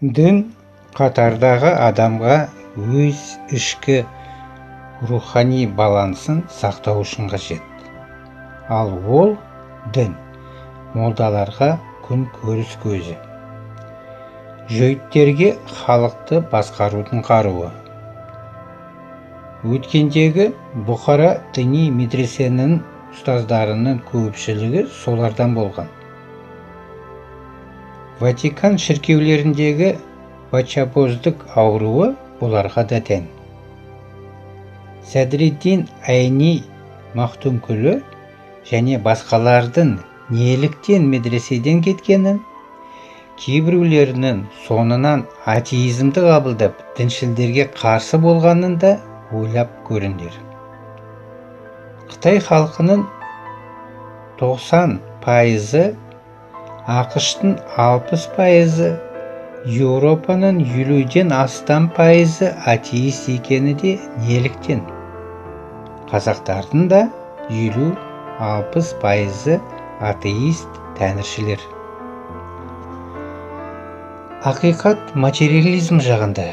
Дін қатардағы адамға өз ішкі рухани балансын сақтау үшін қажет. Ал ол дін молдаларға күн көріс көзі. Жөйттерге халықты басқарудың қаруы. Өткендегі Бұхара діни медресенің ұстаздарының көпшілігі солардан болған. Ватикан шіркеулеріндегі бачабоздық ауруы бұларға да тән. Сәдреддин Айни, Мақтұмкүлі және басқалардың неліктен медреседен кеткенін, кейбіреулерінің соңынан атеизмді қабылдап, діншілдерге қарсы болғанын да ойлап көріңдер. Қытай халқының 90%-ы, АҚШ-тың 60%-ы, Еуропаның 50-ден астам пайызы атеист екені де неліктен? Қазақтардың да 50-60 пайызы атеист тәңіршілер. Ақиқат материализм жағында.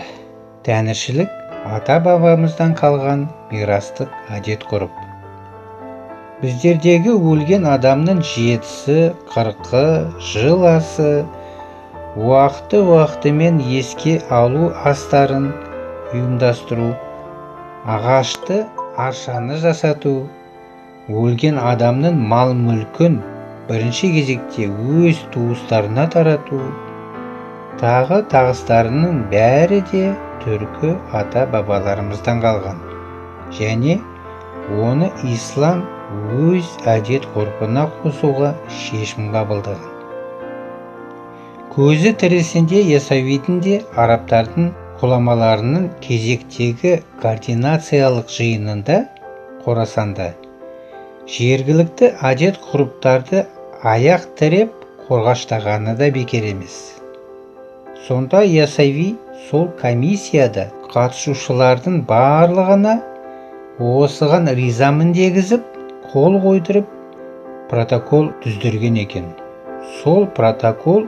Тәңіршілік ата-бабамыздан қалған мирастық әдет ғұрып. Біздердегі өлген адамның 7-сі, 40-ы, жыл асы, уақыты-уақытымен еске алу астарын ұйымдастыру, ағашты аршаны жасату, өлген адамның мал-мүлкін бірінші кезекте өз туыстарына тарату, тағы тағыстарының бәрі де түркі ата-бабаларымыздан қалған және оны ислам өз әдет ғұрпына қосуға шешім қабылдаған. Көзі тірісінде Ясауидің де арабтардың ғұламаларының кезектегі координациялық жиынында Қорасанда жергілікті әдет ғұрыптарды аяқ тіреп қорғаштағаны да бекер емес. Сонда Ясауи сол комиссияда қатысушылардың барлығына осыған ризамын дегізіп, қол қойдырып, протокол түздірген екен. Сол протокол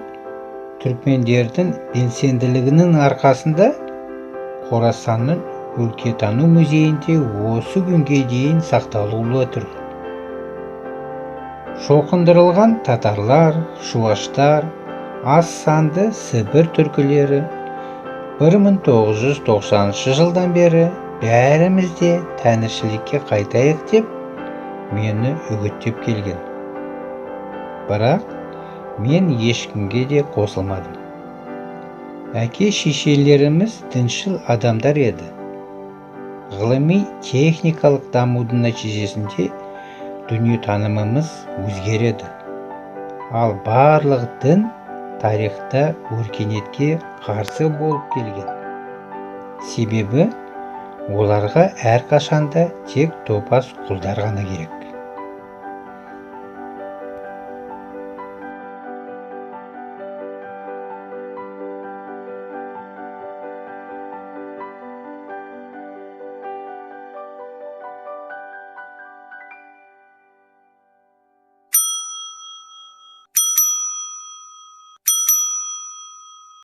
түркмендердің белсенділігінің арқасында Қорасанның өлкетану музейінде осы күнге дейін сақталулы тұр. Шоқындырылған татарлар, шуаштар, аз санды Сібір түркілері 1990 жылдан бері бәріміз де тәңіршілікке қайтайық деп мені үгіттеп келген. Бірақ мен ешкімге де қосылмадым. Әке шешелеріміз діншіл адамдар еді. Ғылыми техникалық дамудың нәтижесінде дүниетанымымыз өзгереді. Ал барлық дін тарихта өркениетке қарсы болып келген. Себебі оларға әрқашанда тек топас құлдар ғана керек.